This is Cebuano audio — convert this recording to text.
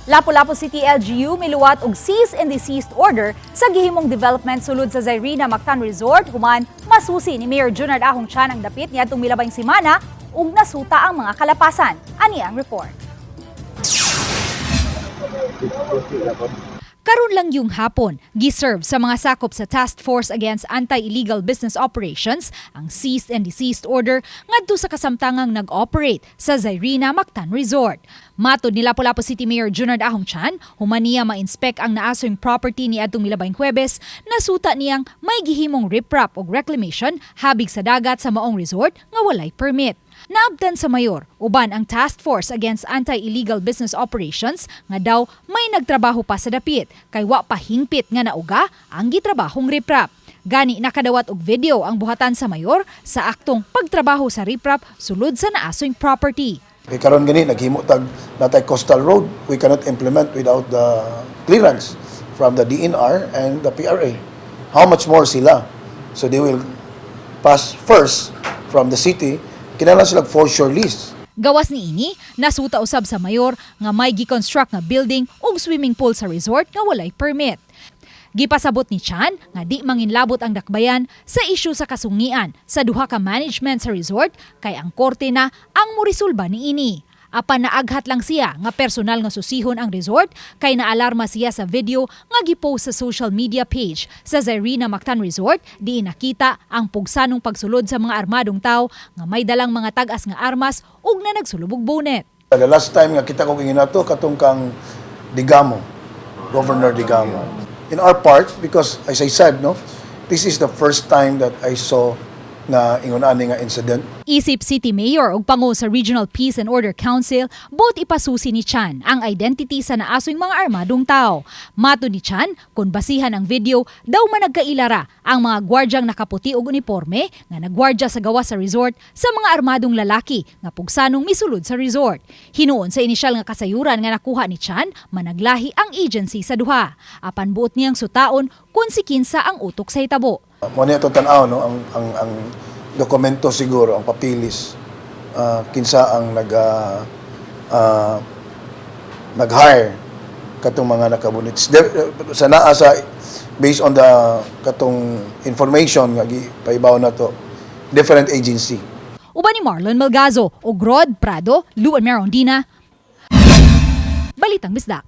Lapu-Lapu City LGU miluwat og cease and desist order sa gihimong development sulod sa Zairina Mactan Resort human masusi ni Mayor Junard Ahong Chan ang dapit niadtong milabayng semana ug nasuta ang mga kalapasan. Ani ang report. Karon lang yung hapon, giserve sa mga sakop sa Task Force Against Anti-Illegal Business Operations ang cease and desist order ngadto sa kasamtangang nag-operate sa Zairina Mactan Resort. Matod ni Lapu-Lapu City Mayor Junard Ahong Chan, human niya ma-inspect ang naasoyng property ni adtong milabayng Huwebes, nasuta niyang may gihimong riprap og reclamation habig sa dagat sa maong resort nga walay permit. Naabtan sa mayor, uban ang Task Force Against Anti-Illegal Business Operations, nga daw may nagtrabaho pa sa dapit kay wa pa hingpit nga nauga ang gitrabahong riprap. Gani nakadawat og video ang buhatan sa mayor sa aktong pagtrabaho sa riprap sulod sa naasoyng property. Kay karon gani naghimo tag natay coastal road, we cannot implement without the clearance from the DENR and the PRA. How much more sila? So they will pass first from the city, kinahanglan sila foreshore lease. Gawas niini, nasuta usab sa mayor nga may gi-construct nga building ug swimming pool sa resort nga walay permit. Gipasabot ni Chan nga di manginlabot ang dakbayan sa isyu sa kasungian sa duha ka management sa resort kay ang korte na ang morisolba niini. Apan naaghat lang siya nga personal nga susihon ang resort kay naalarma siya sa video nga gipost sa social media page sa Zairina Mactan Resort diin nakita ang pugsanong pagsulod sa mga armadong tao nga may dalang mga tag-as nga armas ug na nagsulubog bonet. The last time nga kita ko ginato katong kang Degamo, Governor Degamo. In our part, because as I said, no, this is the first time that I saw na ingon ani nga incident. Isip City Mayor ug pangu sa Regional Peace and Order Council, buot ipasusi ni Chan ang identity sa naasoyng mga armadong tao. Matod ni Chan, kung basihan ang video, daw managkailara ang mga gwardyang nakaputi og uniforme nga nagwardya sa gawas sa resort sa mga armadong lalaki nga pugsanong misulod sa resort. Hinuon sa inisyal nga kasayuran nga nakuha ni Chan, managlahi ang agency sa duha. Apan buot niyang sutaon kung si kinsa ang utok sa hitabo. Mo niya tan-aw, no, ang dokumento siguro, ang papilis, kinsa ang nag-hire katong mga nakabunit. Sa naa sa based on the katong information nga gipaibaw na to, different agency. Uban ni Marlon Malgazo ug Rod Prado, Luan Merondina. Balitang Bisdak.